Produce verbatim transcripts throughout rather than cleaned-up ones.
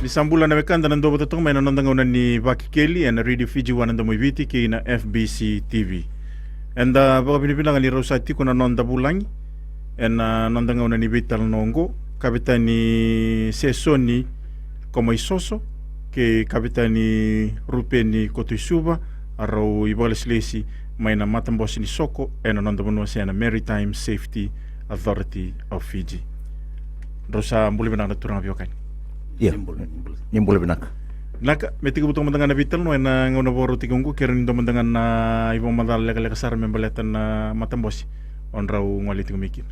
Sa bula na wekada na dau vata toka mai na noda gauna ni Vakekeli ena Radio Fiji One na Domo i Viti kei na F B C T V. Eda vakavinavinaka ni rau sa tiko na noda vulagi ena noda gauna ni veitalanoa oqo, Kavetani Sesoni Komaisoso kei Kavetani Rupeni Kotoisuva, a rau ivakalesilesi mai na matabose ni soko ena noda vanua se na Maritime Safety Authority of Fiji. Drau sa bula vinaka na turaga veiwekani. Ia. Ni bula, ni bula. Ni bula vinaka. Vinaka, me tekivu toka mada ga na veitalanoa ena gauna vakarautaki oqo, kerea ni dua mada ga na ivakamacala lekaleka sara me baleta na matabose o drau gole tiko mai kina.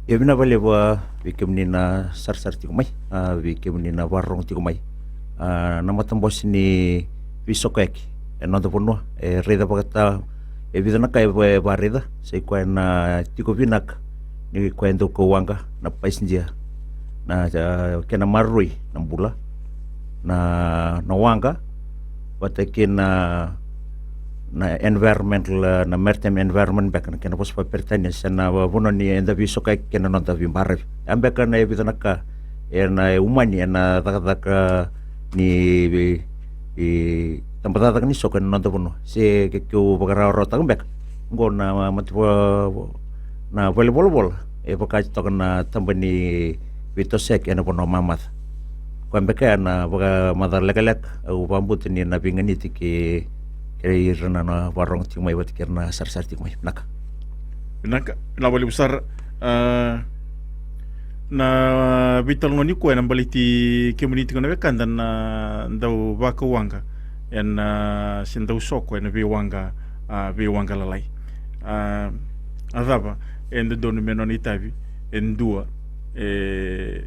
Ia, vinaka vakalevu vei kemuni na sarasara tiko mai, a, vei kemuni na vakarorogo tiko mai. A, na matabose ni veisokoyaki ena noda vanua e raica vakatau e vica na ka e va-, e vakaraica, sa i koya na tiko vinaka ni koya e dau kau waqa, na pasidia, na, a, kena maroroi na bula, na, na waqa, vata kei na, na environmental, a, na maritime environment beka na kena vosa vakaperitania, se na vanua ni eda veisokoyaki kei na noda veibaravi. A, beka na e vica na ka ena umani ena cakacaka ni, e, tabacakacaka ni soko ena noda vanua. Se ke keu vakarawarawataka beka, oqo na mata va-, na valenivolavola e vaka toka na taba ni veitosoyaki ena vanua mamaca. Koya beka ya na vakamacala lekaleka au vakabauta ni na veiganiti kei, kei ira na, na vakarorogo tiko mai vata kei ira na sarasara tiko mai. Vinaka. Vinaka, vinaka vakalevu sara. A, na veitalanoa nikua ena baleti kemuni tiko na wekada na dau vakauwaqa ena, se dau soko ena veiwaqa, a, veiwaqa lalai. A, a cava e dodonu me nona itavi e dua e,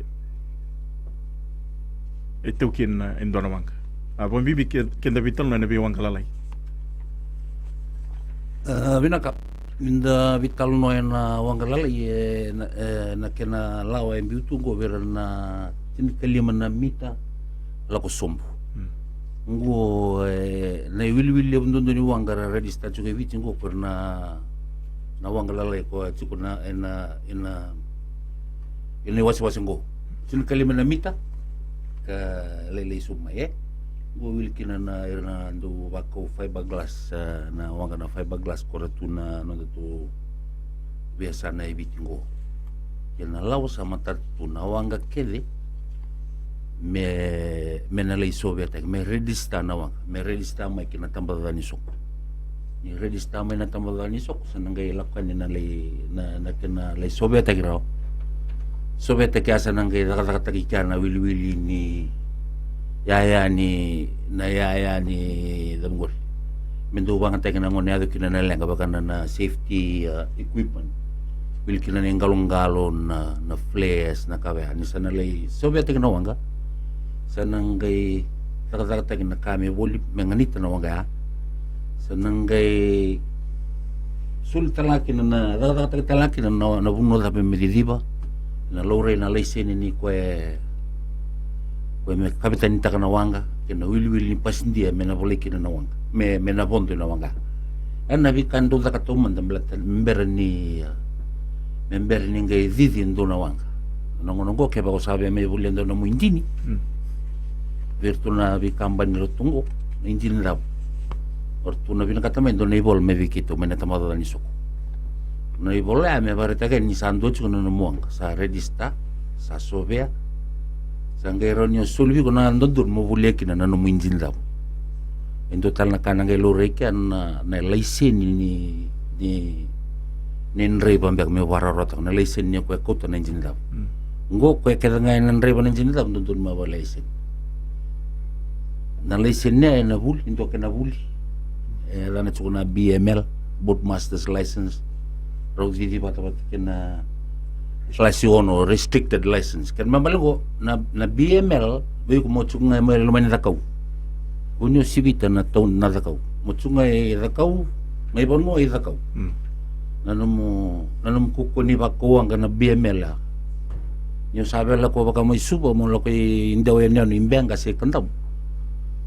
e taukena e dua na waqa? A, vakabibi ke, keda veitalanoa ena veiwaqa lalai. A, vinaka. Ni da veitalanoa ena waqa lalai, e, na, e, na kena lawa e biu tu oqo vei ira na tinikalima na mita lako sobu. Hmm. Oqo, e, na iwiliwili levu duadua ni waqa era register tiko e Viti oqo, ko ira na, na waqa lalai ko tiko na, ena, ena, ena iwasewase oqo. Tinikalima na mita ka lailai sobu mai, e. Oqo wili kina na, ira na dau vakau fiberglass, e, na waqa na fiberglass ko ra tu na noda tu veiyasana e Viti oqo. Kena lawa sa matata tu na waqa kece me, me na lai soveataki, me register na waqa, me register mai kina tabacakacaka ni soko. Ni register mai na tabacakacaka ni soko, sa na qai lako yani na lai, na, na kena lai soveataki rawa. Soveataki ya sa na qai cakacakataki kea na wiliwili ni yaya ni, na yaya ni cava qori. Me dau vagataki na gauna e yaco kina na leqa vaka na, na safety, a, equipment. Wili kina na iqaloqalo, na, na flares, na ka vaya. Ni sa na lai soveataki na waqa, sa na qai cakacakataki na ka me voli, me ganita na waqa ya. Sa na qai soli tale ga kina na, cakacakataki tale ga kina na, na vanua cava me ciciva. Na laurai na laiseni ni koya, koya me kavetanitaka na waqa, kei na wiliwili ni pasidia me na volai kina na waqa, me, me na vodo ina waqa. Ena veika dau caka taumada baleta me bera ni, a, me bera ni qai cici e dua na waqa. Na gauna oqo kevaka o sa via mai volia e dua na nomu idini. Mm. Vei iratou na veikabani iratou oqo, na idini cava. O ratou na vinakata mai e dua na ivola mai vei keitou mai na tabacakacaka ni soko. Na ivola ya me vakaraitaka ni sa dua tiko na nomu waqa, sa register, sa sovea, sa qai rawa ni o soli vei iko na dodonu mo volia kina na nomu idini cava. E dua tale na ka na qai laurai kea na, na laiseni ni, ni, ni draiva beka me vakarawarawataka, na laiseni ni koya e kauta na idini cava. Mm. Oqo koya kece ga ena draiva na idini cava dodonu me vakalaiseni. Na laiseni ya ena vuli, e dua kena vuli. E yacana tiko na B M L, Boat Master's License. Rau cici vata vata kei na class ono, restricted license. Kena ibalebale oqo, na, na B M L, vei iko mo tiko ga mai loma ni cakau. Ko ni o sivita na tauni na cakau. Mo tiko ga i cakau, mai vanua i cakau. Mm. Na nomu, na nomu kaukaua ni vakauwaqa na B M L ya. Ni o sa via lako vaka mai Suva, mo lako i dau yanuyanu i Beqa se Kadavu.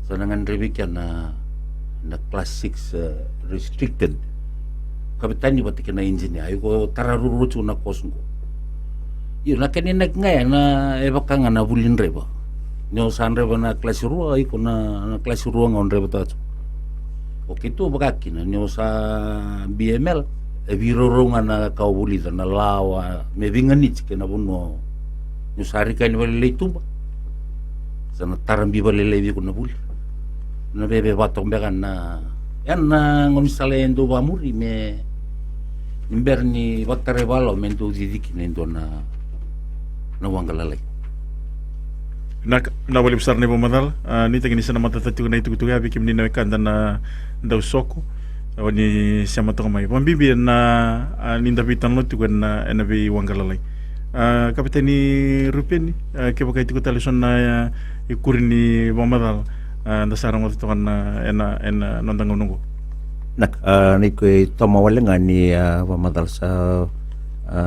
Sa na gadrevi kea na, na class six, e, restricted. Kavetani vata kei na idini ya. Iko tara ruarua tiko na course qo. Io, na kena inaki ga ya na, e vaka ga na vuli draiva. Ni o sa draiva na kalasi rua, iko na, na kalasi rua ga o draivataka tu. O keitou vaka kina ni o sa B M L, e veiraurau ga na ka o vulica, na lawa me veiganiti kei na vanua. Ni o sa rika ni valelei tuba, sa na tarabi valelei vei iko na vuli. Na veve vatoka beka na, ena gaunisala e dau vamuri me, ni bera ni vatarai valo me dau cici kina e dua na, na waqa lalai. Na, na valevu sara na ivakamacala, a, ni taki ni sa na matata tiko na itukutuku ya vei kemuni na wekada na dau soko, a, ni sema toka mai. Vabibi na, a, ni da veitalanoa tiko ena, ena veiwaqa lalai. A, Kapiteni Rupeni, a, kevaka e tiko tale so na, a, ikuri ni vakamacala, a, da sa rogoca toka na, ena, ena noda gauna oqo. Na, a, ni ko e toma wale ga ni, a, vakamacala sa, a,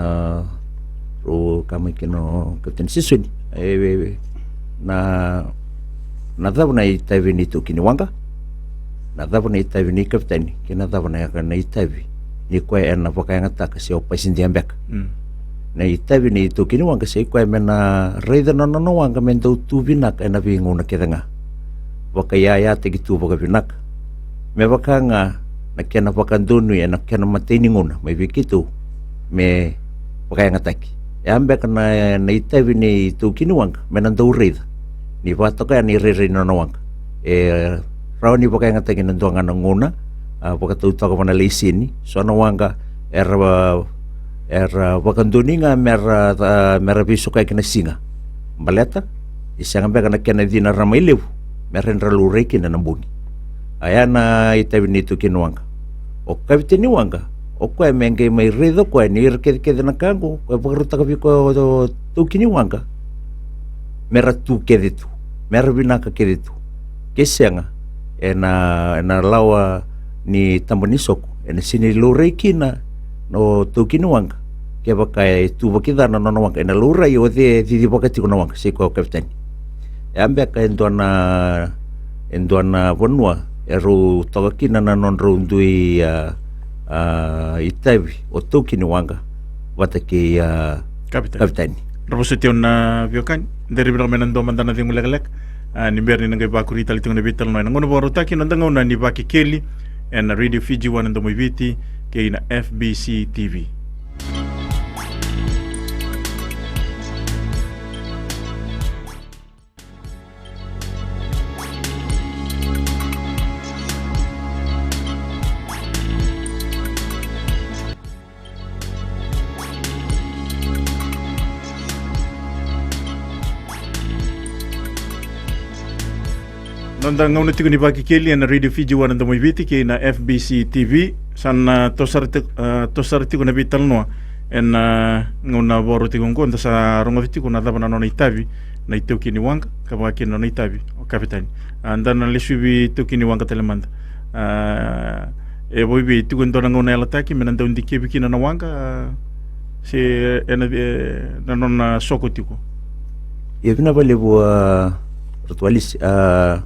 rau kaya mai kina o Kapiteni Sisoni. E, e, e, na, na cava na itavi ni taukei ni waqa? Na cava na itavi ni kapiteni? Kei na cava na, na itavi ni koya ena vakayagataka se o pasidia beka? Mm. Na itavi ni taukei ni waqa sa i koya me na raica na nona waqa me dau tu vinaka ena veigauna kece ga. Vakaiyayataki tu vakavinaka. Me vaka ga na kena vakadonui ena kena imatai ni gauna mai vei keitou me vakayagataki. E a beka na, na itavi ni taukei ni waqa me na dau raica ni vakatoka yani na irairai ni nona waqa. E rawa ni vakayagataki ena dua ga na gauna, a, vakatautaka vua na laiseni. So na waqa era, era vakadonui ga me ra, a, me ra veisukayaki na siga. Baleta e sega beka na kena cina ra mai levu me ra, ra laurai kina na bogi. A, ya na itavi ni taukei ni waqa. O kapiteni ni waqa, o koya me qai mai raica o koya ni ira kecekece na ka oqo, koya vakarautaka vei koya o, o taukei ni waqa, me ra tu kece tu, me ra vinaka kece tu. Ke sega, ena, ena lawa ni taba ni soko, ena sega ni laurai kina o taukei ni waqa. Kevaka e tu vakacava na nona waqa, ena laurai o cei e cicivaka tiko na waqa, se i koya o kapiteni. E a beka e dua na, e dua na vanua e rau toka kina na nodrau dui, a, a, itavi o taukei ni waqa vata kei, a, kapiteni. Kapiteni. Ra vosoti au na veiwekani, deri vinaka me na dua mada na cegu lekaleka. A, ni bera ni na qai vakuri tale tiko na veitalanoa ena gauna vakarautaki, noda gauna ni Vakekeli ena Radio Fiji One na Domo i Viti kei na F B C T V. Noda gauna tiko ni Vakekeli ena Radio Fiji One na Domo i Viti kei na F B C T V. Sa na tosara tiko, a, tosara tiko na veitalanoa ena, a, gauna vakarautaki oqo, da sa rogoca tiko na cava na nona itavi na itaukei ni waqa, ka vaka kina na nona itavi o kapiteni. A, da na lesu vei taukei ni waqa tale mada. A, e vakaevei, tiko e dua na gauna e yalataki me na dau dikevi kina na waqa, a, se ena, e, na nona soko tiko? Ia, vinaka vakalevu, a, Ratu Alisi, a,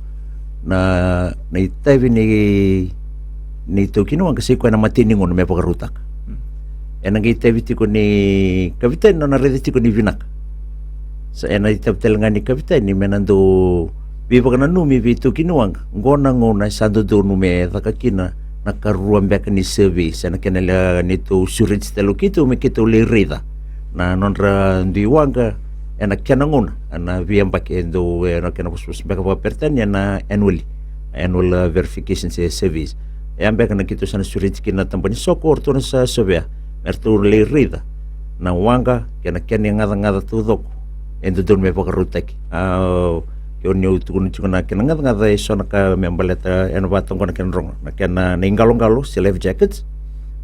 na, na itavi ni, ni taukei ni waqa sa i koya na imatai ni gauna me vakarautaka. Mm. Ena qai itavi tiko ni kapiteni, nona raica tiko ni vinaka. Sa ena itavi tale ga ni kapiteni me na dau veivakananumi vei taukei ni waqa, qo na gauna sa dodonu me caka kina na karua beka ni survey, se na kena lewe ni tou sureti tale o keitou me keitou lai raica na nodra dui waqa ena kena gauna, ena veiyabaki e dau, ena kena vosavosa beka vakaperitania na annually, annual, a, verification se surveys. E a beka na keitou sa na sureti kina na taba ni soko, o ratou na sa surveya me ratou lai raica na waqa kei na kena igacagaca taucoko e dodonu me vakarautaki. A, ke o ni au tukuna tiko na kena gacagaca, e so na ka me baleta, ena vata oqo na kena rogo, na kena, na iqaloqalo se life jackets,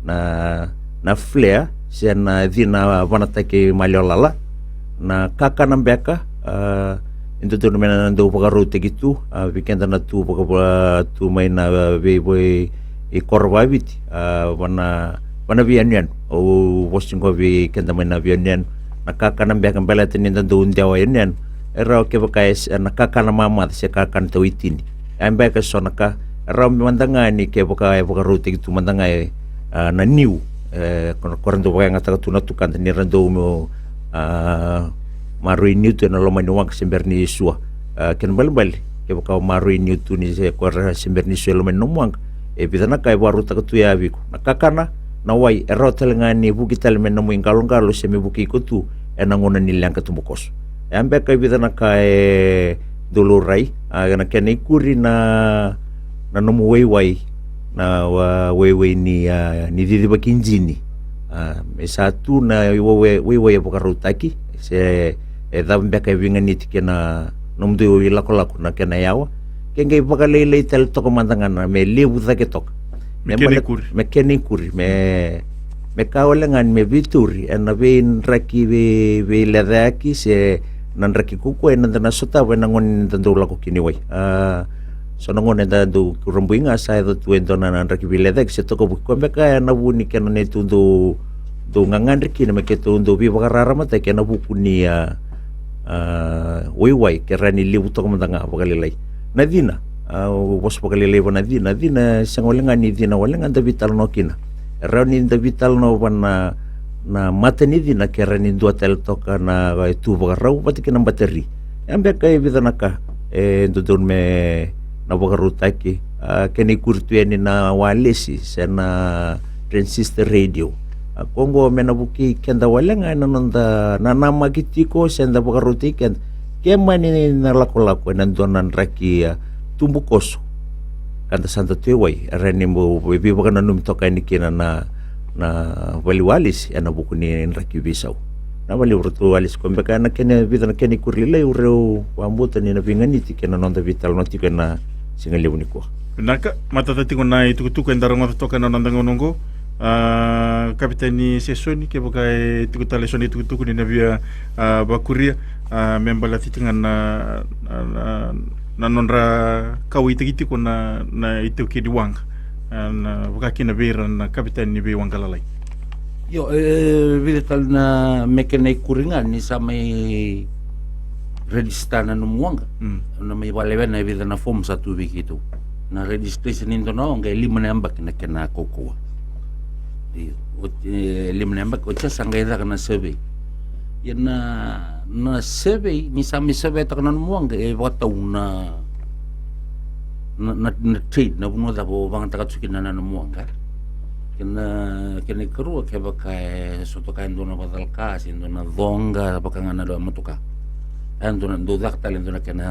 na, na flare se na cina vanataki maliwa lala, na kakana beka, a, e dodonu me na dau vakarautaki tu, a, vei keda na tu vaka, va, tu mai na, a, vei, vei, i koro vakaviti, a, vana, vana veiyanuyanu. Au vosa tiko vei keda mai na veiyanuyanu, na kakana beka baleta ni da dau dewa yanuyanu. E rawa kevaka e se, na kakana mamaca se kakana tawaitini. E beka e so na ka e rawa mada ga ni kevaka e vakarautaki tu mada ga e, a, na niu, e, ko, ko ra dau vakayagataka tu na tukada ni ra dau mo, a, maroroi niu tu ena loma ni waqa se bera ni sua. A, kena ibalebale, kevaka o maroroi niu tu ni se ko ra se bera ni so e loma ni nomu waqa, e vica na ka e vakarautaka tu ya vei iko. Na kakana, na wai, e rawa tale ga ni vuki tale me nomu iqaloqalo se me vuki iko tu ena gauna ni leqa tubukoso. E a beka e vica na ka e dau laurai, a, na kena ikuri na, na nomu waiwai, na wa-, waiwai ni, a, ni cicivaki jini. A, me sa tu na waiwai, waiwai e vakarautaki, se e cava beka e veiganiti kei na nomudou ilakolako na kena yawa. Ke qai vakalailai tale toka mada ga na me levu cake toka. Me kena ikuri. Me kena ikuri, me, me ka wale ga ni me veitauri ena veidraki vei, veilecayaki se na draki kaukaua eda na sotava ena gauna ni da dau lako kina i wai. A, so na gauna eda dau kurabui ga sa yaco tu e dua na, na draki veilecayaki se tokavuki, ko beka ena vu ni kena neitou dau, dau gagadre kina me keitou dau veivakararamataki ena vuku ni, a, a, waiwai ke rawa ni levu toka mada ga vakalailai. Na cina, a, au vosa vakalailai va na cina, cina e sega wale ga ni cina wale ga da veitalanoa kina. E rawa ni da veitalanoa va na, na mata ni cina ke rawa ni dua tale toka na, e, tu vakarau vata kei na batari. E a beka e vica na ka e dodonu me na vakarautaki. A, kena ikuri tu yani na walesi se na transistor radio. A, ko oqo me na vukei keda wale ga ena noda nanamaki tiko se da vakarautaki keda. Ke mani na lakolako ena dua na draki, a, tubukoso, ka da sa da tu e wai, e rawa ni bau veivakananumi toka yani kina na, na vale ni walesi ena vuku ni draki veisau. Na vale ni ratou walesi, ko beka na kena vica na kena ikuri lailai au rau vakabauta ni na veiganiti kei na noda veitalanoa tiko ena siga levu nikua. Vinaka, matata tiko na itukutuku eda rogoca toka ena noda gauna oqo. A, Kapiteni Sesoni, kevaka e tiko tale eso na itukutuku ni na via, a, vakuria, a, me baleta tiko ga na, na, na, na nodra kauwaitaki tiko na, na itaukei ni waqa, a, na vaka kina vei ira na kapiteni ni veiwaqa lalai. Io, e, vica tale na me kena ikuri ga ni sa mai register na nomu waqa. Mm. Na mai vakalewena e vica na form sa tu vei keitou. Na registration ni dua na waqa e lima na yabaki na kena kaukaua. Io, oti, e, lima na yabaki, oti sa qai caka na survey. Ia na, na survey, ni sa mai survey taka na nomu waqa, e vakatau na, na, na, na trade, na vanua cava o vagataka tiko kina na nomu waqa. Kena, kena ikarua, kevaka e so toka e dua na vakacalaka se dua na coqa, vaka ga na dua motoka. E dua na, dau caka tale e dua na kena,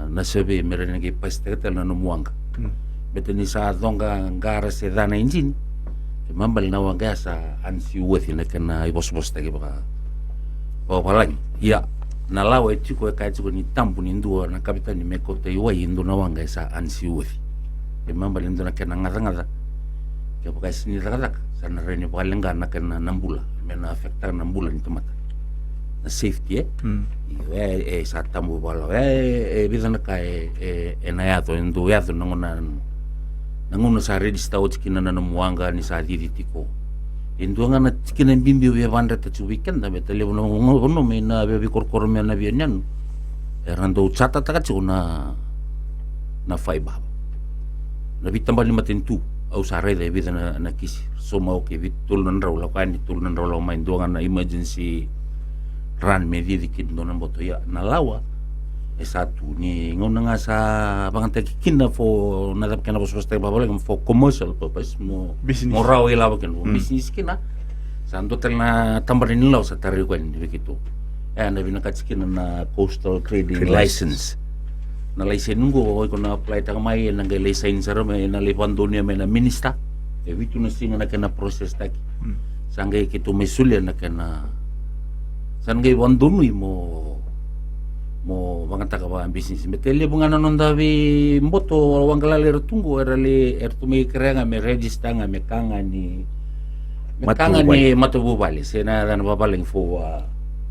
na survey me rawa ni qai pasitaka tale na nomu waqa. Mm. Baleta ni sa coqa, qara se ca na ijini, kena ibalebale na waqa ya sa unseaworthy na kena ivosavosataki vaka, vakavalagi. Ia, na lawa e tiko e kaya tiko ni tabu ni dua na kapiteni me kauta i wai e dua na waqa e sa unseaworthy. Kena ibalebale e dua na kena gacagaca. Kevaka e sega ni cakacaka, sa na rawa ni vakaleqa na kena na bula, me na affectaka na bula ni tamata. Na safety, e? Mm. Io, e, e sa tabu vakalawa. E, e, e vica na ka e, e, e na yaco, e dau yaco na gauna, na gauna sa register oti kina na nomu waqa ni sa cici tiko. E dua ga na tikina bibi au via vakadreta tiko vei keda, baleta levu na vanua, vanua mai na veikorokoro mai na veiyanuyanu. Era dau chatataka tiko na, na fibre. Na veitabana ni matanitu, au sa raica e vica na, na kisi. Sauma, okay, vei tolu na drau lako yani, tolu na drau lako mai, dua ga na emergency run me cici kina dua na boto. Ia, na lawa e sa tu ni gauna ga sa vagataki kina for, na cava kena vosavosataki vakavalagi, for commercial purpose, mo, business, mo rawa ilavo kina, mo, mm, business kina. Sa dua tale na tabana ni lawa sa tarai koya ni vei keitou. E, na vinakati kina na coastal trading, trading license. License. Na laiseni qo, o iko na apply taka mai, ena qai lai saini sara mai, ena lai vakadonuya mai na minister. E vitu na siga na kena process taki. Mm. Sa qai keitou mai solia na kena, sa na qai vakadonui mo, mo vagataka vakabisinisi. Baleta e levu ga na noda veiboto, waqa lalai era tu qo, era lai, era tu mai kerea ga me register ga, me ka ga ni, me ka ga ni matavuvale. Matavuvale. Se na yacana vakavalagi for, uh,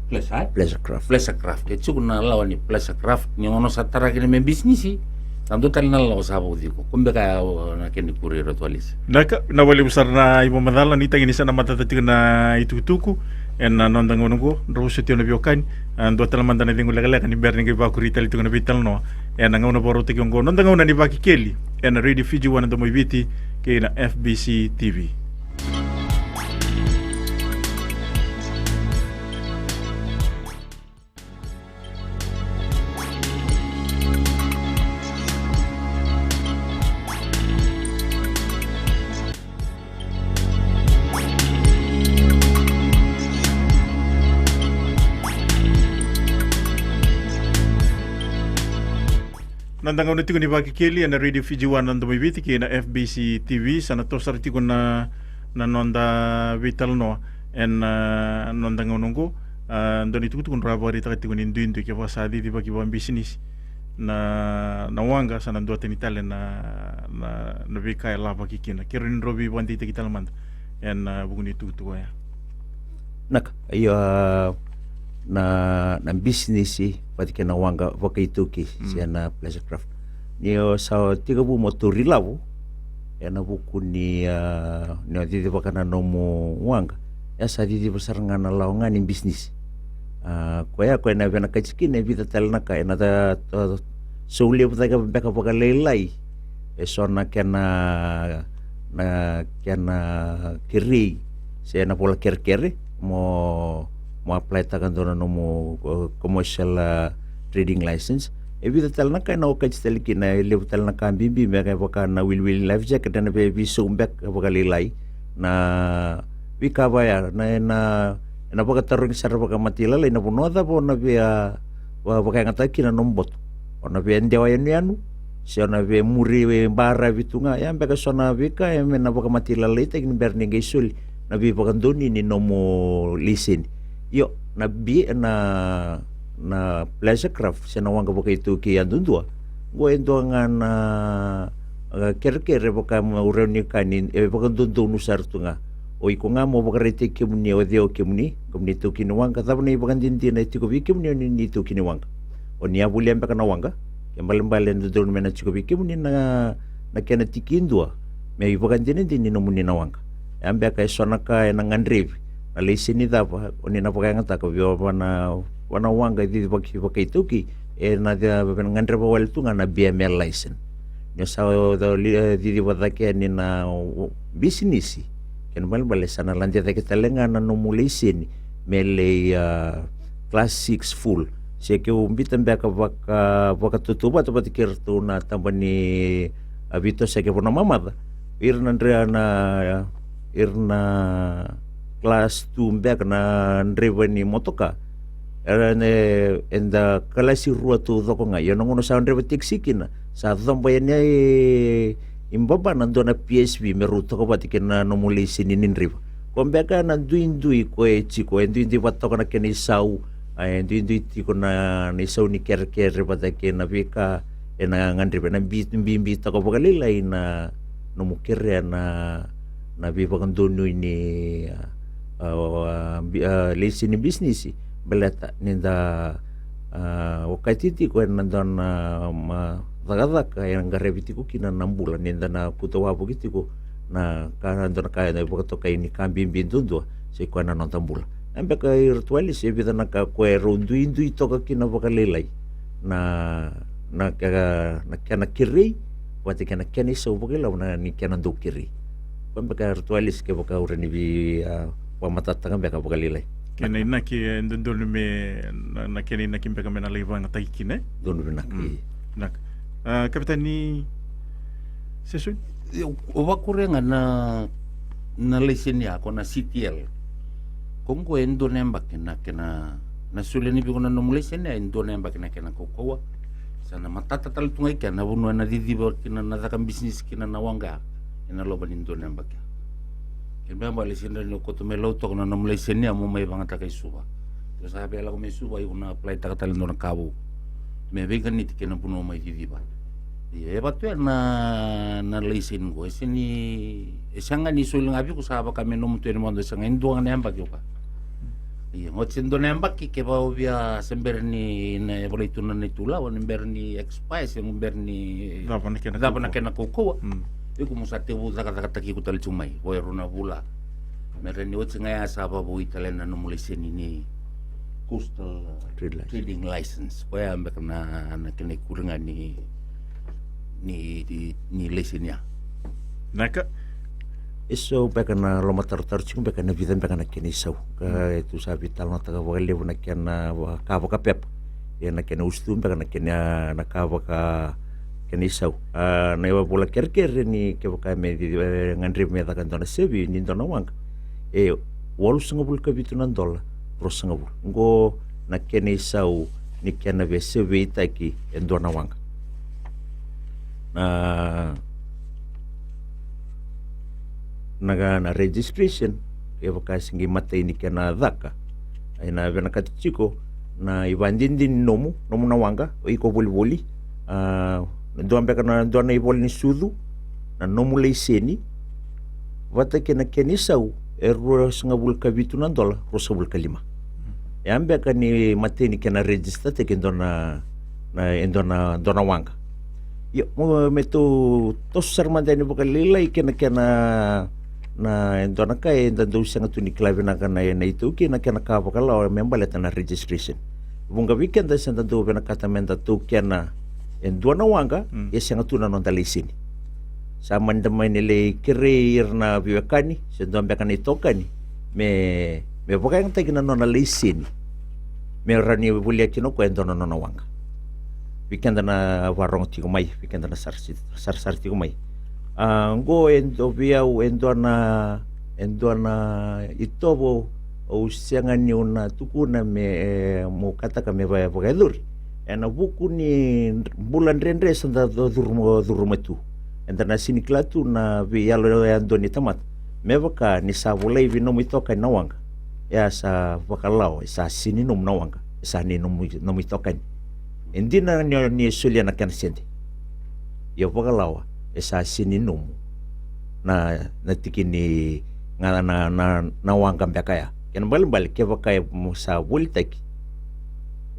pleasure, eh? Pleasure craft. Pleasure craft. E tiko na lawa ni pleasure craft. Ni gauna sa tara kina me bisinisi, sa dua tale na lawa sa vauci iko. Ko beka ya, o, na kena ikuri, Ratu Alisi. Vinaka, vinaka vakalevu sara na ivakamacala, ni tagi ni sa na matata tiko na itukutuku ena noda gauna oqo. Drau vosoti au na veiwekani, a, dua tale mada na cegu lekaleka ni bera ni qai vakuri tale tiko na veitalanoa ena gauna vakarautaki oqo, noda gauna ni Vakekeli ena Radio Fiji One, na Domo i Viti, kei na F B C T V. Noda gauna tiko ni Vakekeli ena Radio Fiji One, na Domo i Viti kei na F B C T V. Sa na toso sara tiko na, na noda veitalanoa ena, a, noda gauna oqo. A, dua na itukutuku drau vakaraitaka tiko ni duidui kevaka sa cicivaki vakabisinisi na, na waqa, sa na duatani tale na, na, na veika e lavaki kina. Keirau ni drau veivakadeitaki tale mada ena, a, vuku ni tukutuku oya. Naka, io, a, na, na bisinisi vata kei na waqa vakaitaukei, mm, se na pleasure craft. Ni o sa tekivu mo tauri lavo ena vuku ni, a, ni o cicivaka na nomu waqa, e sa ciciva sara ga na lawa ga ni bisinisi. A, koya, koya na vinakati kina e vica tale na ka, ena ta, ta, sau levu cake beka vakalailai e so na kena, na kena kerei se na vola kerekere mo, mo apply-taka dua na nomu, o, commercial, a, trading license. E vica tale na ka ena okati tale kina, e levu tale na ka bibi, me vaka na wiliwili life jacket, ena via veisau beka vakalailai na veika vaya, na, na, ena vakatarogi sara vakamatailalai na vanua cava o na via, a, va, vakayagataka kina na nomu boto. O na via dewa yanuyanu, se o na via muri baravi tu ga, ya beka e so na veika e me na vakamatai lalaitaki ni bera ni qai soli na veivakadonui ni nomu laiseni. Io, na bi, na, na pleasure craft se na waqa vakaitaukei yadudua, qo e dua ga na, a, kerekere vaka mo rau ni ka ni, e vakadodonu sara tu ga. O iko ga mo vakaraitaki kemuni, o cei o kemuni, kemuni taukei ni waqa, cava na ivakadinadina e tiko vei kemuni o ni, ni taukei ni waqa. O ni a volia beka na waqa, ke balebale e dodonu me na tiko vei kemuni na, na kena tiki dua me ivakadinadina ni nomuni na waqa. Ya beka e so na ka ena gadrevi, na laiseni cava o ni na vakayagataka vei, va na, va na waqa e cicivaki vakaitaukei, ena ca, ena gadreva wale tu ga na B M L license. Ni o sa, o, o, li, e, ciciva cake yani na, o, bisinisi, kena balebale sa na lade cake tale ga na nomu laiseni me lai, a, class six full. Se keu bita beka vaka, vakatautauvata vata kei iratou na taba ni, a, veitosoyaki e vanua mamaca, ira na dre, na, ira na class two beka na draiva ni motoka, era na, eda kalasi rua taucoko ga. Ia na gauna sa draiva taxi kina, sa coba yani i, i babana dua na P S V me rau toka vata kei na nomu laiseni ni draiva. Ko beka na duidui ko e tiko, e duidui vata toka na kena isau, a, e duidui tiko na, na isau ni kerekere vata kei na veika ena gadrevi, ena bi, bibi toka vakalailai na nomu kerea na, na veivakadonui ni, a, a, a, bi, a, laiseni bisinisi. Baleta ni da, a, okati tiko ena dua na, ma, cakacaka e qaravi tiko kina na bula, ni da na kauta wavoki tiko na ka, dua na ka e vakatokai ni ka bibi duadua, se koya na noda bula. Ya beka iratou a lesi e vica na ka koya e rau duidui toka kina vakalailai na, na ke, na kena kerei vata kei na kena isau vakailavo na ni kena dau kerei. Koya beka iratou a lesi kevaka au rawa ni vei, a, vakamatatataka beka vakalailai. Kena inaki e dodonu me, na, na kena inaki beka me na lai vakayagataki kina, e? Donu vinaka, mm, i. Vinaka. A, Kapitani Sesui? Io, o vakuria ga na, na laiseni ya ko na C T L. Ko qo e dua na yabaki na kena, na solia ni vei iko na nomu laiseni ya e dua na yabaki na kena kaukauwa. Sa na matata tale tu ga i kea na vanua ena ciciva kina, na caka bisinisi kina na waqa ena loma ni dua na yabaki. Kena ibalebale sega ni o koto mai Lautoka na nomu laiseni ya mo mai vakayagataka i Suva. Io, sa via lako mai Suva, iko na apply-taka tale dua na ka vou me veiganiti kei na vanua mai ciciva. Ia, e vatu ya na, na laiseni qo, e sega ni, e sega ni soli ga vei iko sa vaka me nomu tu yani mada, e sega, e dua ga na yabaki o ka. Ia, oti e dua na yabaki, kevaka o via se bera ni, na, e volai tu na neitou lawa, ni bera ni expire, se bera ni cava na kena, cava na kaukauwa, kena kaukauwa. Mm. Iko mo sa tekivu cakacakataki iko tale tiko mai, o e rua na vula. Me rawa ni oti ga ya sa vakavoui tale na nomu laiseni ni coastal, uh, trade license. Trading license. Koya beka na, na kena ikuri ga ni, ni, ni, ni laiseni ya. Naka. Eso beka na lomatarotaro tiko beka na vica beka na kena isau. Ka, mm, e tu sa veitalanoataka vakalevu na kena va-, ka vakapepa. Ia na kena usutu beka na kena, na ka vaka, kena isau. A, na ivola kerekere ni kevaka me, e, gadrevi me caka e dua na survey ni dua na waqa, e walusagavulu ka vitu na dola, ruasagavulu. Qo na kena isau ni kena via survey-taki e dua na waqa. na, na, na registration, e vaka se qai matai ni kena caka. Ena vinakati tiko na ivakadinadina ni nomu, nomu na waqa, o iko volivoli, a, dua beka na, dua na ivola ni sucu, na nomu laiseni, vata kei na kena isau, e ruasagavulu ka vitu na dola, ruasagavulu ka lima. E a beka ni matai ni kena register taki e dua na, na, e dua na, dua na waqa. Io, mo, me tou toso sara mada yani vakalailai kei na kena, na, e dua na ka eda dau sega tu ni kila vinaka na, na iTaukei, na kena ka vakalawa me baleta na registration. Vuqa vei keda se da dau vinakata me da taukena e dua na waqa, mm, e sega tu na noda laiseni. Sa mani da mani lai kerei ira na veiwekani, se dua beka na itokani, me, me vakayagataki na nona laiseni. Me rawa ni volia kina o koya e dua na nona waqa. Vei keda na vakarorogo tiko mai, vei keda na sara, sarasara tiko mai. A, qo e dua vei au, e dua na, e dua na itovo au sega niu na tukuna me, e, mo kataka me va-, vakayacori. Ena vuku ni bula dredre sa da cu-, curuma, curuma tu. Eda na sega ni kila tu na veiyalo yadua ni tamata. Me vaka ni sa volai vei nomu itokani na waqa. E a sa vakalawa, e sa sega ni nomu na waqa. E sa nei nomu, nomu itokani. E dina ni, ni solia na kena sede. Ia vakalawa, e sa sega ni nomu. Na, na tiki ni ga na, na, na waqa beka ya. Kena balebale, kevaka e mo sa volitaki.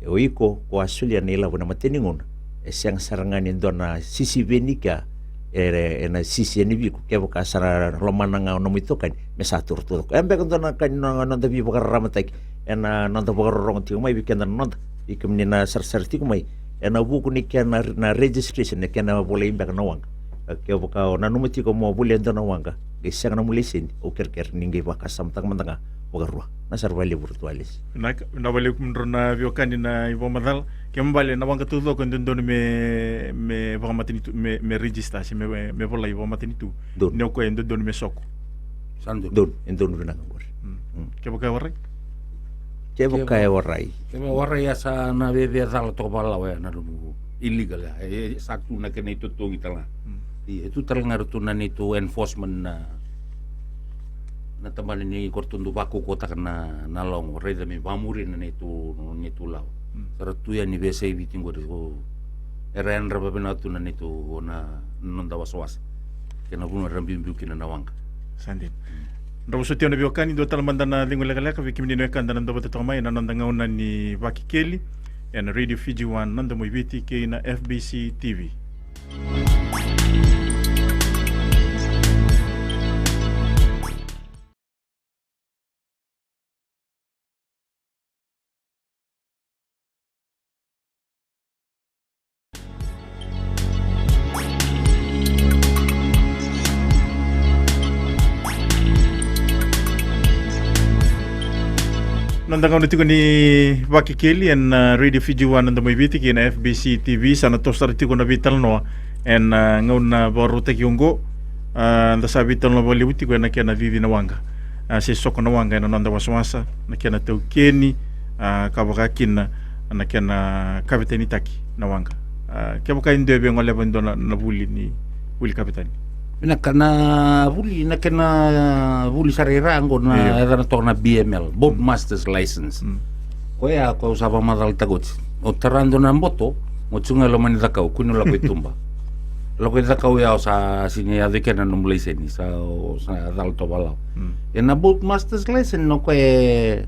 E o iko, ko a solia na ilavo na matai ni gauna. E sega sara ga ni dua na sisi veni kea, e, e na sisi yani vei iko, kevaka sa lomana ga o nomu itokani, me sa toro tu. E beka dua na ka ni no-, noda veivakararamataki, ena noda vakarorogo tiko mai vei keda na noda, vei kemuni na sarasara tiko mai. Ena vuku ni kena na registration, na kena volai beka na waqa. Kevaka o nanuma tiko mo volia e dua na waqa, qai sega na nomu laiseni, au kerekere ni qai vakasamataka mada ga vakarua. Na sara valevu ratou Alesi. Vinaka, vinaka valevu kemudrau na veiwekani na ivakamacala. Kena ibalebale na waqa taucoko e dodonu me, me vakamatanitu, me, me register se me, me volai vakamatanitu. Donu. Ni o koya e dodonu me soko. Sa donu. Donu, e donu vinaka qori. Mm. Mm. Kevaka e warai? Kevaka e warai. Kevaka e warai, ya sa na via, via cala toka vakalawa ya, na nomu illegal ya. E, e, sa tu na kena itotogi tale ga. Mm. Ia, e tu tale ga ratou na neitou enforcement na, na tabana ni ko ratou dau vakaukauwataka na, na lawa qo, raica me vakamuri na neitou, neitou lawa. Mm. Sa ra tu yani veiyasai Viti qori, o, era yadra vakavinaka tu na neitou, na, na noda wasawasa. Kei na vanua era biubiu kina na waqa. Sa dina. Drau vosoti au na veiwekani, dua tale mada na cegu lekaleka vei kemuni na wekada na dau vata toka mai ena noda gauna ni Vakekeli ena Radio Fiji One, na Domo i Viti kei na F B C T V. Noda gauna tiko ni Vakekeli ena, uh, Radio Fiji One, na Domo i Viti kei na F B C T V, sa na toso sara tiko na veitalanoa ena, uh, gauna vakarautaki oqo. Uh, da sa veitalanoa vakalevu tiko ena kena cici na waqa, uh, se soko na waqa ena noda wasawasa, na kena taukeni, uh, ka vaka kina na kena kavetanitaki na waqa. Uh, kevaka e dua e via goleva e dua na, na vuli ni, vuli kavetani. Vinaka, na vuli, na kena vuli sara i ra qo na, io, yacana toka na B M L, Boat Master's License. Mm. Koya, koya au sa vakamacalataka oti. O tara dua na boto, mo tu ga e loma ni cakau, kua ni lako i tuba. Lako i cakau ya o sa sega ni yaco i kena nomu laiseni, sa, o sa cala toka vakalawa. Mm. Ia na Boat Master's License, o koya e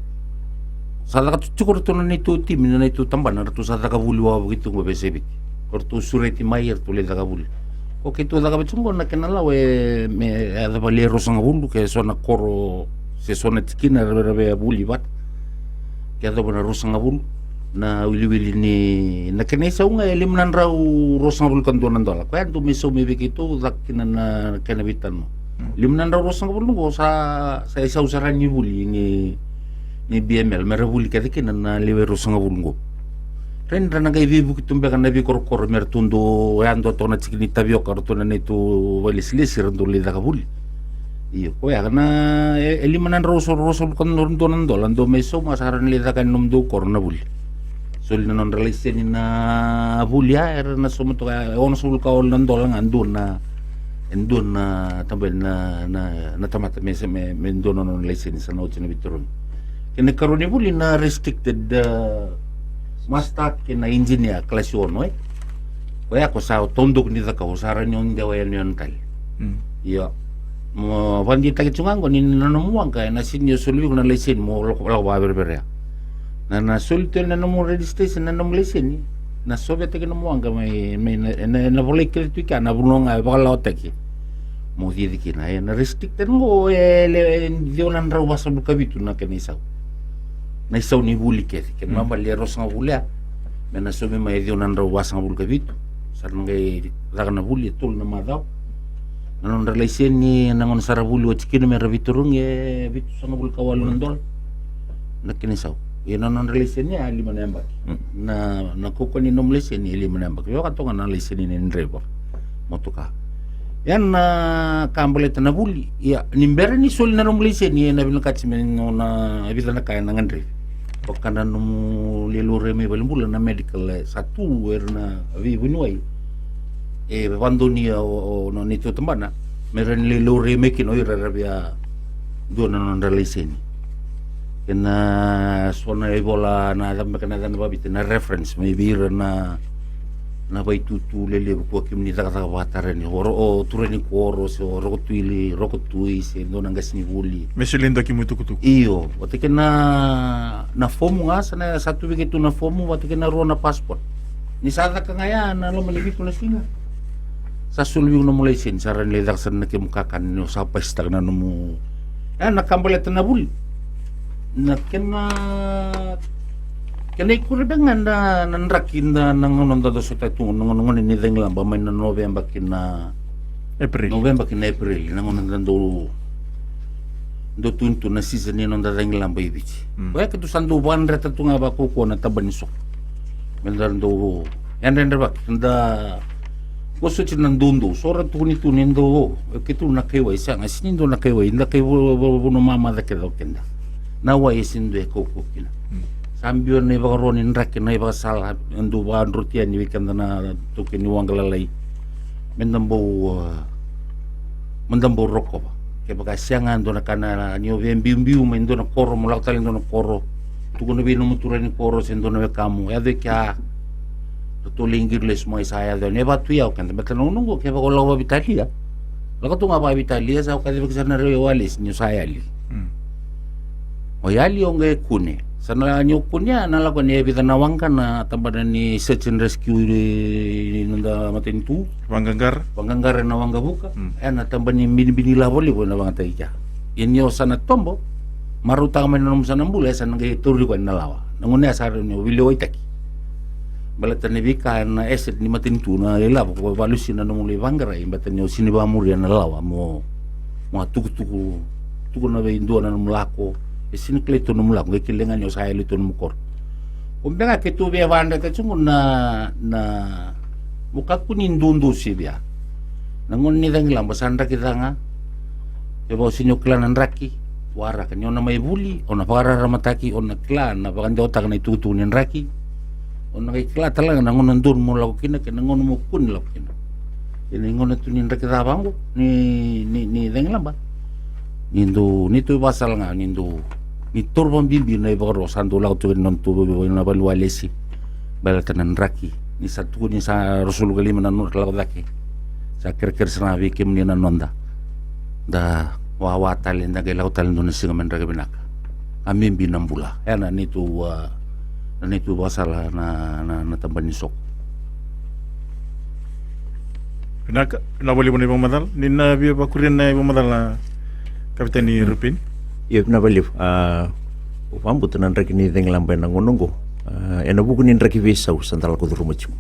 sa caka tu tiko ratou na neitou timi, na neitou tabana, ratou sa caka vuli wavoki tu qo veiyasai Viti. O ratou sureti mai, ratou lai caka vuli. O keitou caka vei tu qo na kena lawa e, me, e yaco vale e ruasagavulu, ke so na koro, se so na tikina, rave, rave vuli vata. Ke yacova na ruasagavulu, na wiliwili ni, na kena isau ga e lima na drau ruasagavulu ka dua na dola. Koya dau mai sau mai vei keitou, caka kina na kena veitalanoa. Mm. Lima na drau ruasagavulu qo sa, sa isau sara ni vuli ni, ni B M L, me ra vuli kece kina na lewe ruasagavulu qo. Rairai na qai veivuke tu beka na veikorokoro me ratou dau yadua toka na tiki ni tavioka, ratou na neitou vakailesilesi, ra dau lai caka vuli. Io, koya na, e, e lima na drau ruasagavulu ka dua na dola, dau mai sauma sa ra na lai caka ena nomudou koro na vuli. Soli na nodra laiseni na vuli ya, era na sauma toka ya, e onosagavulu ka walu na dola ga, dua na, e dua na tabani na, na, na tamata me, me, me dua na nona laiseni, sa na oti na veitarogi. Kena ikarua ni vuli na restricted, uh, master kei na engineer kalasi ono, e. Koya ko sa taudaku ni cakau, sa rawa ni o dewa yanuyanu tale. Mm. Io. Mo vakadeitaki tu ga qo ni na nomu waqa, ena sega ni o soli vei iko na laiseni mo lako, lako vakavereverea. Na, na soli tu na nomu registration, na nomu laiseni, na sovetaki nomu waqa mai, mai na, na, na volai kece tu kea na vanua ga e vakalawataki mo cici kina. E na restricted qo e le, e ciwa na drau vasagavulu ka vitu na kena isau. Na isau ni vuli kece. Kena, mm, mabali e ruasagavulu ya, me na saumi mai e ciwa na drau vasagavulu ka vitu. Sa na qai caka na vuli e tolu na macawa. Na nodra laiseni, na gauna sa ra vuli oti kina me ra veitarogi, e vitusagavulu ka walu na dola na kena isau. Ia na nodra laiseni e lima na yabaki. Mm. Na, na kaukauwa ni nomu laiseni e lima na yabaki. Vaka toka na laiseni ni draiva motoka. Ia na ka baleta na vuli, ia ni bera ni soli na nomu laiseni, e na vinakati me nona vica na ka e na gadrevi. Vaka na nomu lai laurai mai valenibula, na medical, e, sa tu era na veivuniwai. E vakadonuya o, o, o neitou tabana me ra ni lai laurai mai kina o ira era via dua na nodra laiseni. Kei na so na ivola na cava beka na yacana vakaviti, na reference mai vei ira na, na vaitutu lelevu ko kemuni cakacaka vakatara yani, o ro-, o turaga ni koro se o rokotui, rokotui se dua na qasenivuli. Me soli e dua kemu itukutuku. Io, vata kei na, na fomu ga sa na, sa tu vei keitou na fomu, vata kei na rua na passport. Ni sa caka ga ya na loma ni vitu na siga, sa soli vei iko nomu laiseni, sa rawa ni lai caka sara na kemu kakana ni o sa pasitaka na nomu. E na ka baleta na vuli. Na kena, kena ikuri beka ga na, na draki, na, na gauna da dau sota tu, na gauna, gauna ni cagilaba mai na Noveba ki na April. Noveba ki na April, na gauna da dau, dau tukuni tu na season ni noda cagilaba i Viti. Mm. Koya keitou sa dau vakadreta tu ga vakaukauwa na taba ni soko. Me da dau yadrayadravaki, da vosoti na doudou. So ra tukuni tu ni dou, o, e keitou na kaiwai, sega, e sega ni dua na kaiwai, da kai vu-, vu-, vanua mamaca kece o keda. Na wai e sega ni dua e kaukauwa kina. Mm. Sa biu na ivakaro ni draki, na ivakasala, e dau vakadroti yani vei keda na taukei ni waqa lalai. Me da bau, a, me da bau rokova. Kevaka e sega e dua na ka na, ni o via biubiu mai dua na koro, mo lako tale dua na koro. Tukuna vei nomu turaga ni koro se dua na wekamu. Yaco i kea, ratou lai qiri lesu mai, sa yaco yani. E vakatui ya o keda, baleta na gauna oqo kevaka o lako vakaveitalia, lako tu ga vakaveitalia, sa o kacivaki sara na raiwai walesi ni o sa yali. Mm. O yali o qai kune. Sa na ni o kunea, na lako ni e vica na waqa na tabana ni search and rescue ni, ni noda matanitu. Vaqaqara. Vaqaqara na waqavuka. Mm. E na taba ni binibini lavo levu e na vakayagataki kea. Ia ni o sa na tobo, marautaka mai na nomu sa na bula, e sa na qai tauri koya na lawa. Na gauna ya sa rawa ni o veilewaitaki. Baleta na veika na asset ni matanitu na ilavo, ko valusi na nomu lai vaqarai, baleta ni o sega ni vakamuria na lawa mo, mo a tukutuku, tukuna vei dua na nomu lako, e sega ni kilai tu nomu lako, qai kilai ga ni o sa yali tu nomu koro. Ko beka keitou via vakadreta tiko na, na, mo kakua ni doudou sivia. Na gauna ni cagilaba sa draki ca ga. Kevaka o sega ni o kila na draki, waraka ni o na mai vuli, o na vakararamataki, o na kila na vakadewataka na itukutuku ni draki. O na qai kila tale ga na gauna donu mo lako kina kei na gauna mo kua ni lako kina. Kei na gauna tu ni draki ca vaqo ni, ni, ni cagilaba. Ni dou, ni tu vakasala ga, ni dou, ni taura vakabibi na ivakaro sa dou lako tu kei na nodatou veiwai na vale ni walesi. Baleta na draki, ni sa tukuni sa ruasagavulu ka lima na noda lako cake. Sa kerekere sara ga vei kemuni na noda. Da wawa tale, da qai lako tale dua na siga me draki vinaka. A bibi na bula. E na neitou, a, na neitou vakasala na, na, na taba ni soko. Vinaka, vinaka vakalevu na ivakamacala. Ni na via vakuria na ivakamacala, Kapiteni Rupeni. Io, vinaka vakalevu. A, au vakabauta na draki ni cagilaba e na gauna oqo, a, e na vuku ni draki veisau sa da lako curuma tiko.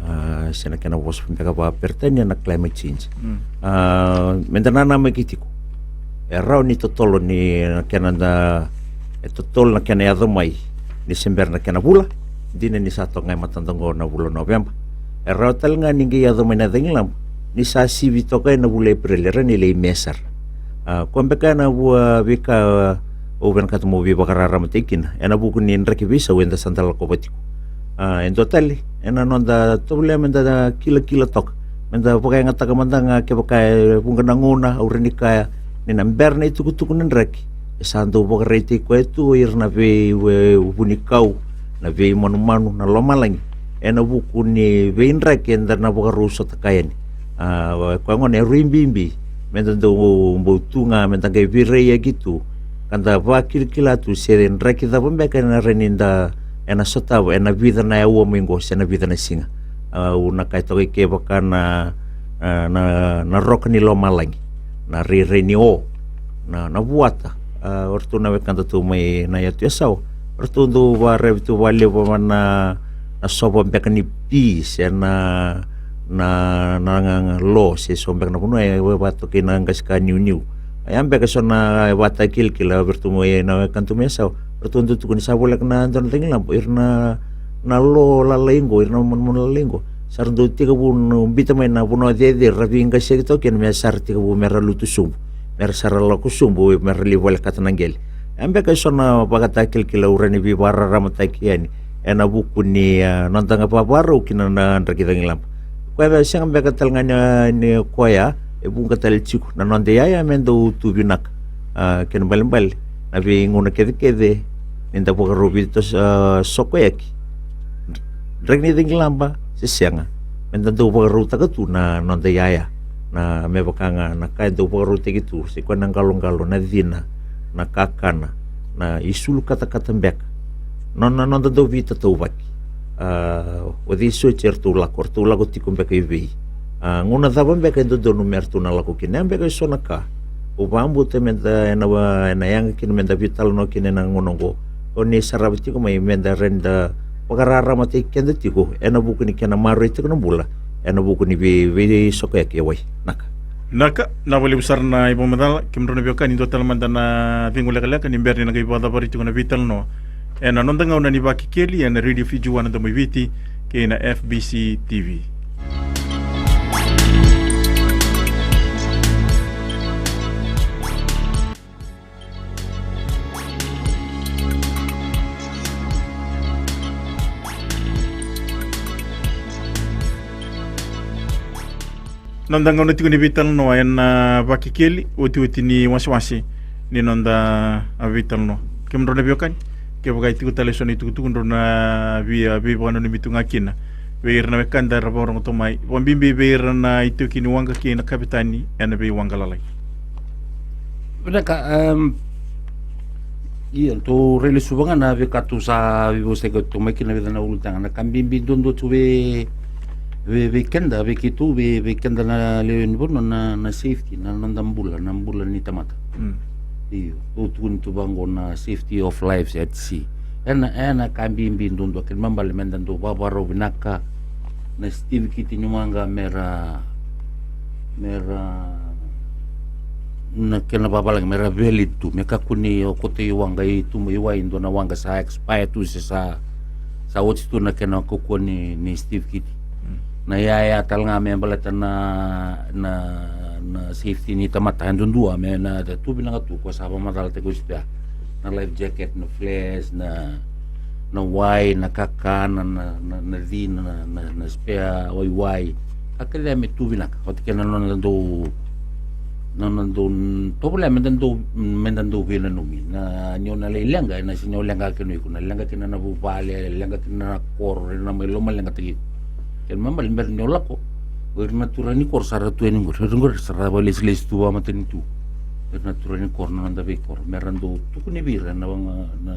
A, se na kena vosa beka vakaperitania na climate change. Mm. A, me da nanamaki tiko, e rawa ni totolo ni na kena da, e totolo na kena yaco mai ni se bera na kena vula. Dina ni sa toka ga e matada oqo na vula o Noveba. E rawa tale ga ni qai yaco mai na cagilaba ni sa sivi toka e na vula Epereli, e rawa ni lai me sara. A, koya beka na vua veika au vinakata meu veivakararamataki kina e na vuku ni draki veisau eda sa da lakova tiko. A, e dua tale ena noda tovolea meda kilakila toka, meda vakayagataka mada ga kevaka e vuqa na gauna au rawa ni kaya ni na bera na itukutuku ni draki, e sa dau vakaraitaki koya tu o ira na vei, vei vunikau, na veimanumanu, na lomalagi, ena vuku ni veidraki eda na vakarau sotaka yani. A, koya gona e rui bibi meda dau bau tu ga, meda qai veiraiyaki tu ka da vakilakila tu se draki cava beka ena rawa ni da, ena sotava ena vica na aua mai qo se na vica na siga. A, au na kaya toka i ke vaka na, a, na, na roka ni lomalagi, na rairai ni o, na, na vuata. A, o ratou na wekada tu mai na yatu Yasawa, o ratou dau varavi tu vakalevu na, na sova beka ni pi se na, na, na, na, na lo se so beka na vanua e vakatokai na qasi ka niuniu. A, ya beka e so na vakatakilakila vei ratou mai na wekada tu mai Yasawa, ratou dau tukuni sa voleka na dua na cagilaba, ira na, na lo lalai qo, ira na manumanu lalai qo, sa ra dau tekivu na bita mai na vanua cecere ra veiqasiyaki toka kina me sa ra tekivu me ra lutu sobu, me ra sa ra lako sobu, me ra lai volekata na qele. Ya beka e so na vakatakilakila au rawa ni veivakararamataki yani ena vuku ni, a, noda ga vakavakarau kina na draki cagilaba. Koya e sega beka tale ga ni, a, ni koya e vuqa tale tiko na noda iyaya me dau tu vinaka. A, kena balebale na veigauna kecekece ni da vakarau veitosokoyaki, draki ni cagilaba se sega, meda dau vakarautaka tu na noda iyaya. Na, me vaka ga na ka e dau vakarautaki tu, se koya na qaloqalo, na cina, na kakana, na isulu katakata beka, na, na noda dau veitatauvaki. A, o cei soti eratou lako, eratou lako tiko beka i vei? A, gauna cava beka e dodonu me ratou na lako kina? Ya beka e so na ka au vakabauta meda, ena, ena yaga kina meda veitalanoa kina ena gauna oqo. O ni sarava tiko mai meda rawa ni da vakararamataki keda tiko ena vuku ni kena maroroi tiko na bula ena vuku ni vei, veisokoyaki e wai. Naka. Naka, na vakalevu sara na ivakamacala, kemudrau na veiwekani, dua tale mada na cegu lekaleka ni bera ni na qai vakacavari tiko na veitalanoa ena noda gauna ni Vakekeli ena Radio Fiji One, na Domo i Viti, kei na F B C T V. Noda gauna tiko ni veitalanoa ena Vakekeli, otioti ni wasewase ni noda, a, veitalanoa. Kemudrau na veiwekani, kevaka e tiko tale e so na itukutuku drau na via, a, veivakananumi tu ga kina vei ira na wekada era vakarogoto mai, vakabibi vei ira na itaukei ni waqa kei na kavetani ena veiwaqa lalai. Vinaka, em, ia, tou rai lesuva ga na veika tou sa veivosaki oti mai kina, vica na ulutaga. Na ka bibi duadua tu vei, vei, vei keda, vei keitou, vei, vei keda na lewe ni vanua, na, na safety, na noda bula, na bula ni tamata. Mm. Io, tou tukuni tu vaqo na safety of lives at sea. Ena, ena ka bibi duadua, kena ibalebale meda dau vakavakarau vinaka na sitivikiti ni waqa me ra, me ra, na kena vavalagi, me ra valid tu, me kakua ni o koto i waqa, i tuba i wai, dua na waqa sa expire tu se sa, sa oti tu na kena kaukauwa ni, ni sitivikiti. Mm. Na iyaya tale ga me baleta na, na, na safety ni tamata, e duadua me na tu vinaka tu, ko sa vakamacalataki oti tu ya. Na life jacket, na flares, na, na wai, na kakana, na, na, na cina, na, na, na spare waiwai. Ka kece ya me tu vinaka. Vata kei na nona dau, na nona dau tovolea meda dau, meda dau veinanumi. Na, ni o na lai leqa, ena sega ni o leqa kina o iko, na leqa kina na vuvale, leqa kina na koro, ena mai lomaleqataki iko. Kena ibalebale, bera ni o lako, o ira na turaga ni koro sa ra tu yani qori, o ira qori sa ra vakalesilesi tu vakamatanitu. O ira na turaga ni koro, na noda veikoro, me ra dau tukuni vei ira na waqa, na,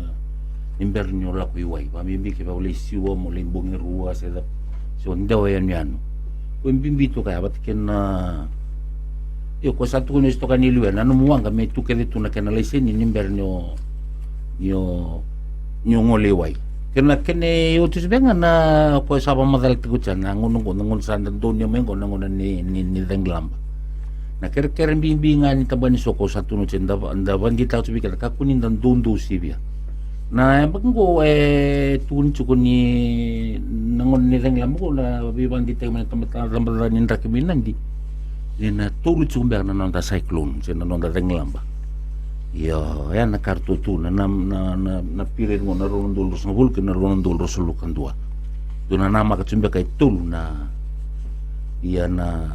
ni bera ni o lako i wai, vakabibi ke vakalei siwa, mo lai bogi rua, se ca, se o dewa yanuyanu. Ko bibi toka ya, vata kei na, io, ko sa tukuni oti toka ni liwe, na nomu waqa me tu kece tu na kena laiseni ni bera ni o, ni o, ni o gole i wai. Kei na kena iotioti vei ga na ko sa vakamacalataki oti ya na gauna oqo, na gauna sa da donuya mai oqo, na gauna ni, ni, ni cagilaba. Na kerekere bibi ga ni tabana ni soko sa tukuni oti, da va, da vakadeitaka oti vei keda, kakua ni da doudou sivia. Na yabaki oqo e tukuni tiko ni na gauna ni cagilaba oqo, na veivakadeitaki mai na tabacakacaka ni draki mai Nadi, ni na tolu tiko beka na noda cyclone se na noda cagilaba. Io, ya na ka ratou tukuna na, na, na, na period oqo, na rua na udolu ruasagavulu kei na rua na udolu ruasagavulu ka dua. Tu na namaka tu beka e tolu na, ia na,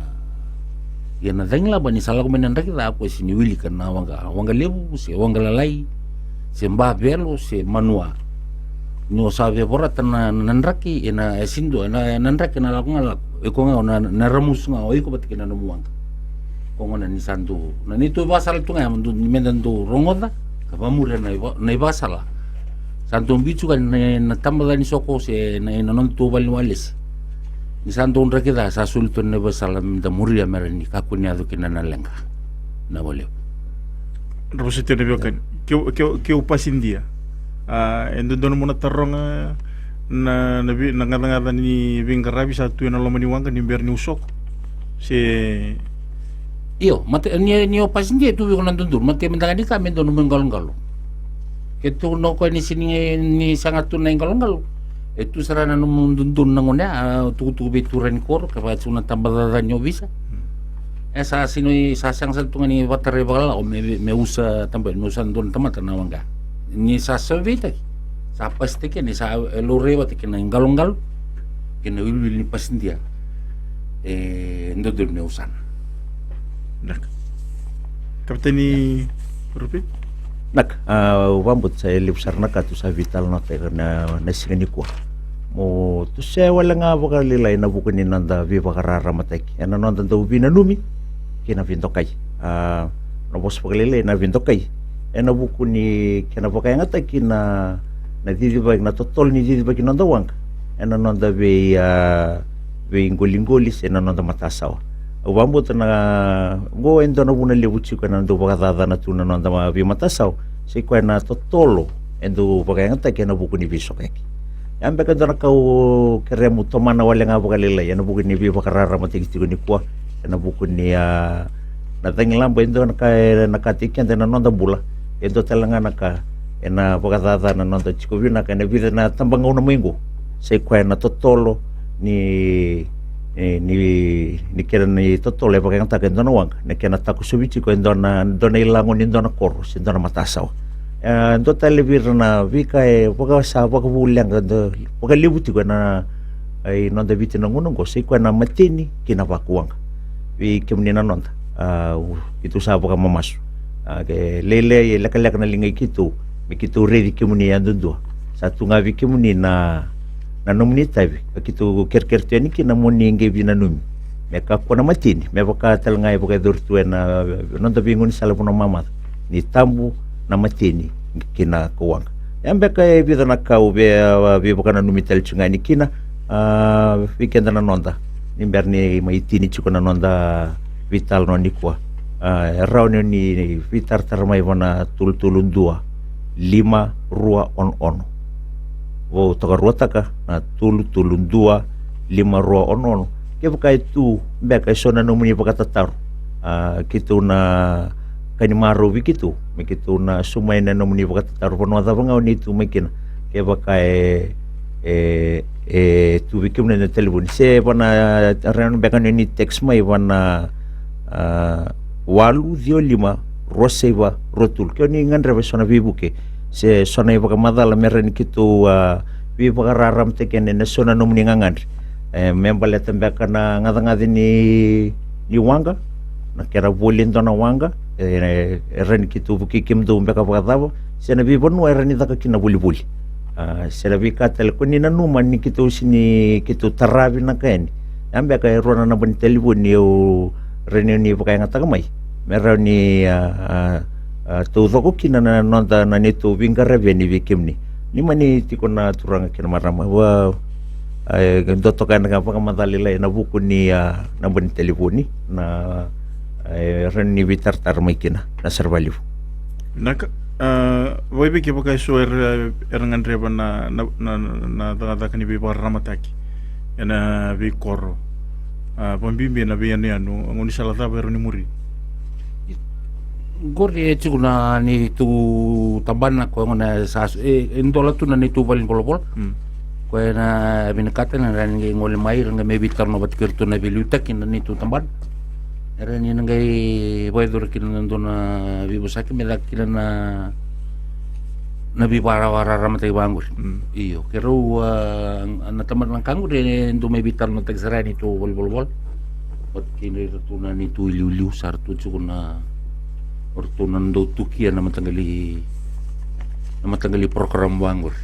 ia na cagilaba ni sa lako mai na draki ca ko e sini wilika na waqa, waqa levu se waqa lalai, se bavelo se manua. Ni o sa vevorata na, na draki, e na, e sini dua, e na, e na draki na lako ga lako. E ko ga o na, na ramusu ga o iko vata kei na nomu waqa. Ko gona ni sa dou, na neitou ivakasala tu ga, me dou rogoca ka vamuri na iva, na ivakasala. Sa dou biu tu ga na, na tabaca ni soko se na, na noda tou vale ni walesi. Ni sa dou draki ca, sa soli tu na ivakasala me da muria me ra ni kakua ni yaco kina na leqa. Na valevu. Ra vosoti na veiwekani. Keu, keu, keu pasidia. A, e dodonu mo na taroga na, na, vi, na gacagaca ni veiqaravi sa tu e na loma ni waqa ni bera ni u soko. Se io, mate, ni, ni o pasidia e tu vei iko na dodonu, mate me da ga ni ka me donu me qaloqalo. Ke tu na o koya ni sini ni saga tu na iqaloqalo. E tu sara na nomu dodonu na gone, a, tukutuku vei turaga ni koro, ke vaka tu na tabacaca ni ovisa. E sa sini, sa saga sa tu ga ni vatarai vakalao, me, me usa taba, me usa donu tamata na waqa. Ni sa saveitaki, sa pasitaki, ni sa, e, laurai vata kei na iqaloqalo, kei na wiliwili ni pasidia. E dodonu me usana. Naka. Kapiteni Rupi? Naka, a, au vakabauta sa e levu sara na ka tu sa veitalanoataki na, na siga nikua. Mo tu se wale ga vakalailai na vuku ni noda veivakararamataki. E na noda dau veinanumi, kei na veidokai. A, na vosa vakalailai na veidokai. E na vuku ni kena vakayagataki na, na cicivaki, na totolo ni cicivaki noda waqa. E na noda vei, a, veiqoliqoli se na noda matasawa. Au vakabauta na, qo e dua na vuna levu tiko e na dau vakacacana tu na noda ma, veimatasawa. Se koya na totolo, e dau vakayagataki e na vuku ni veisokayaki. Ya beka e dua na ka au kerea mo tomana wale ga vakalailai, e na vuku ni veivakararamataki tiko nikua, e na vuku ni, a, na cagilaba e dua na ka, e na ka tei keda e na noda bula. E dua tale ga na ka, e na vakacacana na noda tiko vinaka, e na vica na tabagauna mai qo. Se koya na totolo, ni, ni, ni, ni kena ni totolo, e vakayagataka e dua na waqa, na kena takosovi tiko e dua na, dua na ilago ni dua na koro, se dua na matasawa. E, dua tale vei ira na veika e vaka sa vakavuleqa, dua, vakalevu tiko e na, e, i noda Viti na gauna oqo, se koya na mateni, kei na vakuwaqa. Vei kemuni na noda, a, u, keitou sa vakamamasu. A, ke lailai, e lekaleka na liga i keitou, me keitou raici kemuni yadudua. Sa tu ga vei kemuni na, na nomuni itavi, ka keitou kerekere tu yani kina mo ni qai veinanumi. Me kakua na mateni, me vaka tale ga e vakayacori tu e na, noda veigaunisala Vanua Mamaca. Ni tabu na mateni, kei na kauwaqa. Ya beka e vica na ka au vei, veivakananumi tale tu ga yani kina, a, vei keda na noda. Ni bera ni mai tini tiko na noda veitalanoa nikua. A, e rawa ni o ni veitaratara mai va na tolu tolu dua, lima rua ono ono. Vou tokaruataka na tolu tolu dua, lima rua ono ono. Kevaka e tu beka e so na nomuni vakatataro. A, keitou na ka ni marau vei keitou. Me keitou na sauma yani na nomuni vakatataro. Vanua cava ga o ni tu mai kina. Kevaka e, e, e tu vei kemuni na talevoni. Se va na, rawa beka ni o ni text mai va na, a, walu ciwa lima rua saiva rua tolu. Ke o ni gadreva e so na veivuke. Se so na ivakamacala me rawa ni keitou, a, veivakararamataki yani e na so na nomuni gagadre. E, me baleta beka na gacagaca ni, ni waqa, na kena voli e dua na waqa, e, e rawa ni keitou vukei kemudou beka vakacava, se na veivanua e rawa ni caka kina na volivoli. A, se na veika tale ko ni nanuma ni keitou sini keitou taravi na ka yani. Ya beka e rua na naba ni talevoni au rawa ni vakayagataka mai. Me rawa ni, a, a, a, taucoko kina na noda na neitou veiqaravi yani vei kemuni. Ni mani tiko na turaga kei na marama. Vua, a, e, dua toka na ka vakamacala lailai na vuku ni, a, naba ni talevoni, na, e, rawa ni veitaratara mai kina, na sara vakalevu. Naka, a, vakaivei kevaka e so era, era gadreva na, na, na, na cakacaka ni veivakararamataki e na veikoro. A, vakabibi na veiyanuyanu, a gaunisala cava e rawa ni muri? Qori e tiko na neitou tabana, ko gona sa, e, e dola tu na neitou valenivolavola. Mm. Ko e na vinakata na ra ni qai gole mai, ra qai mai veitalanoa vata kei iratou na veiliutaki na neitou tabana. Era ni na qai vakayacora kina na dua na veivosaki me caka kina na, na veivaravararamataki vaqori. Mm. Io, keirau, a, na tamata na ka qori e dau mai veitalanoataki sara yani tu valenivolavola. But kei na iratou na neitou iliuliu sa ratou tiko na, o ratou na dau tukia na mataqali, na mataqali program vaqori.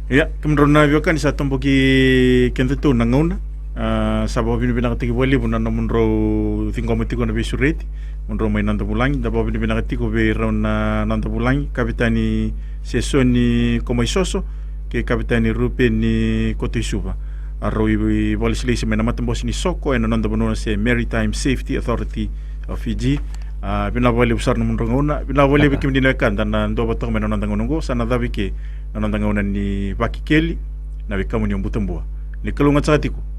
Ia, kemudrau na veiwekani sa toboki kedatou na gauna. A, sa vakavinavinakataki vakalevu na nomudrau ciqoma tiko na veisureti, mudrau mai Noda Vulagi, da vakavinavinaka tiko vei rau na Noda Vulagi, Kavetani Sesoni Komaisoso kei Kavetani Rupeni Kotoisuva. A rau i, i vakalesilesi mai na matabose ni soko ena noda vanua se Maritime Safety Authority of Fiji. A, vinaka vakalevu sara na nomudrau gauna, vinaka vakalevu vei kemuni na wekada na duavata toka mai na noda gauna oqo, sa na cavu eke na noda gauna ni Vakekeli, na wekamuni o Butabua. Ni kalougata saka tiko.